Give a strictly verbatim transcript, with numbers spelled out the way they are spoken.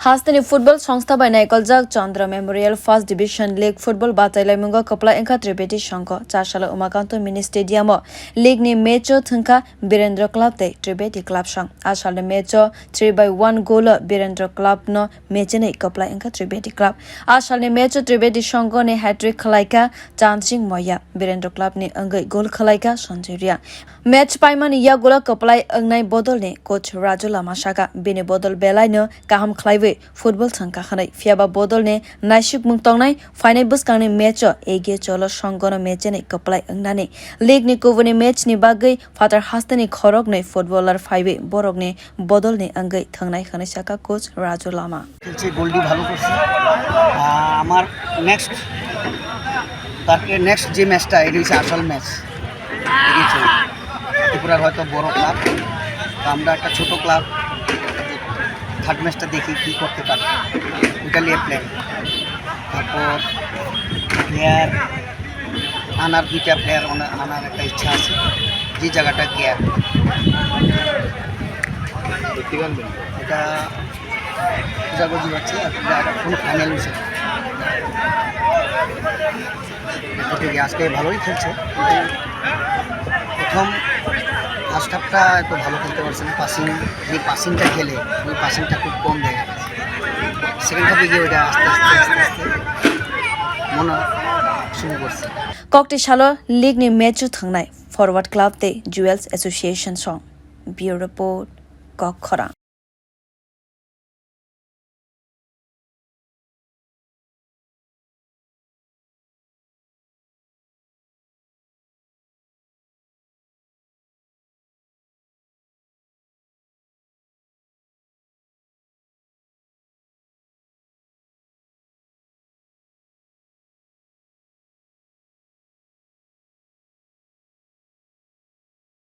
Hasteni football songstha bai naikoljak Chandra Memorial First Division League football bachailaimungo kwplai wngkha Tripeti Songho. Chasalo Umakanto Mini Stadium o league ni match o thwngkha Birendra Club tei Tripeti Club song. A salni match o three by one goal o Birendra Club no match ni kwplai wngkha Tripeti Club. A salni match o Tripeti Songho ni hat-trick khwlaikha Chansing Moya, Birendra Club ni wngwi goal khwlaikha Sanjay Reang. Match paimani yagulo kwplai wngnai bodolni coach Raju Lama sakha, bini bodol belaino kaham khlaiwi football thwngkha hwnwi. Phiyaba bodolni naisukmung tongnai phainai bwskangni match o Egiye Cholo Songhono match ni kwplai wngnani. League ni kubuni match ni bagwi phatar hasteni khoroknwi footballer phaiwi borokni bodolni wngwi thwngnai hwnwi sakha coach Raju Lama. খেলছে, গোলটি ভালো করছে। আহ, আমার নেক্সট তারপরে নেক্সট যে ম্যাচটা, এটা হচ্ছে আসল ম্যাচ। ঠিক আছে, ত্রিপুরার হয়তো বড় ক্লাব, তো আমরা একটা ছোট ক্লাব, থার্ড ম্যাচটা দেখি কী করতে পারি, ওইটা নিয়ে প্ল্যান। তারপর প্লেয়ার আনার দুইটা প্লেয়ার আনার একটা ইচ্ছা আছে, যে জায়গাটা গিয়ার, এটা খোঁজাখুঁজি হচ্ছে, এখন ফাইনাল হয়েছে। গতিকে আজকে ভালোই খেলছে, কিন্তু প্রথম ফার্স্ট হাফটা এত ভালো খেলতে পারছে না। পাসিং, যে পাসিংটা খেলে, ওই পাসিংটা খুব কম দেখা গেছে। সেকেন্ড হাফে গিয়ে ওটা আস্তে আস্তে আস্তে আস্তে মনে শুরু করছে। Kokti salo league ni match o thwngnai Forward Club tei Jewels Association song. Bureau Report, Kokkhorang.